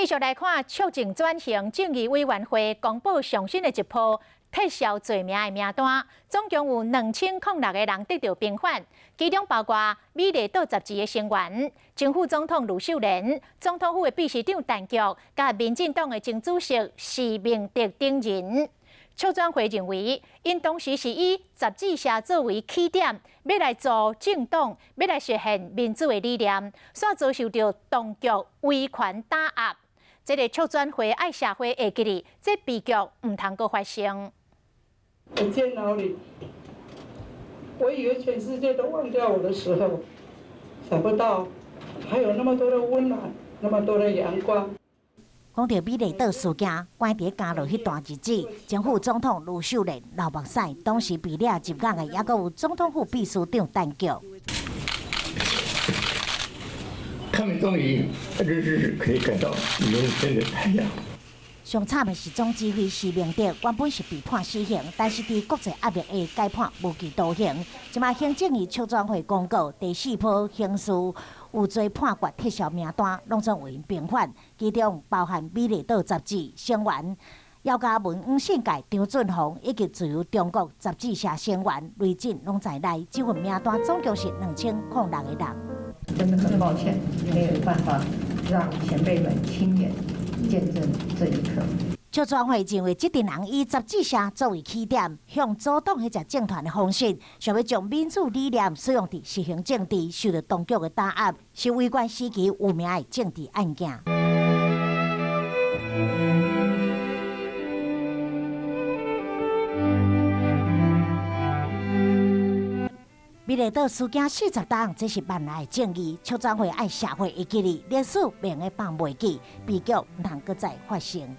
繼續來看，促進轉型正義委員會公布上新的一波撤銷罪名的名單，總共有2006個人得著平反，其中包括美麗島雜誌的成員、前副總統呂秀蓮、總統府的秘書長陳菊、佮民進黨的前主席施明德等人。促轉會認為，𪜶當時是以雜誌社作為起點，欲來組政黨，欲來實現民主的理念，煞遭受著當局威權打壓。這个促轉會愛社會會記得，這悲劇毋通閣發生。在監牢裡，我以為全世界都忘掉我的時候，想不到還有那麼多的溫暖，那麼多的陽光。講著美麗島事件，關佇監牢彼段日子，前副總統呂秀蓮流目屎，當時被掠入獄的，猶閣有總統府秘書長陳菊。他們終於日日可以看到明天的太陽。上慘的是總指揮施明德，原本是被判死刑，但是佇國際壓力下改判無期徒刑。這馬行政院促轉會公告第四波刑事有罪判決撤銷名單，攏總為𪜶平反，其中包含美麗島雜誌成員姚嘉文、黃信介、張俊宏以及自由中國雜誌社成員雷震攏在內。這份名單總共是2006個人。真的很抱歉，沒有辦法讓前輩們親眼見證這一刻。促轉會認為，這陣人以雜誌社作為起點，向阻擋彼隻政團的方式，想欲將民主理念使用佇實行政治，受著當局的打壓，是威權時期有名的政治案件。美麗島事件40冬，這是萬來的正義。促轉會愛社會會記得，歷史袂用得放袂記，悲劇毋通閣再發生。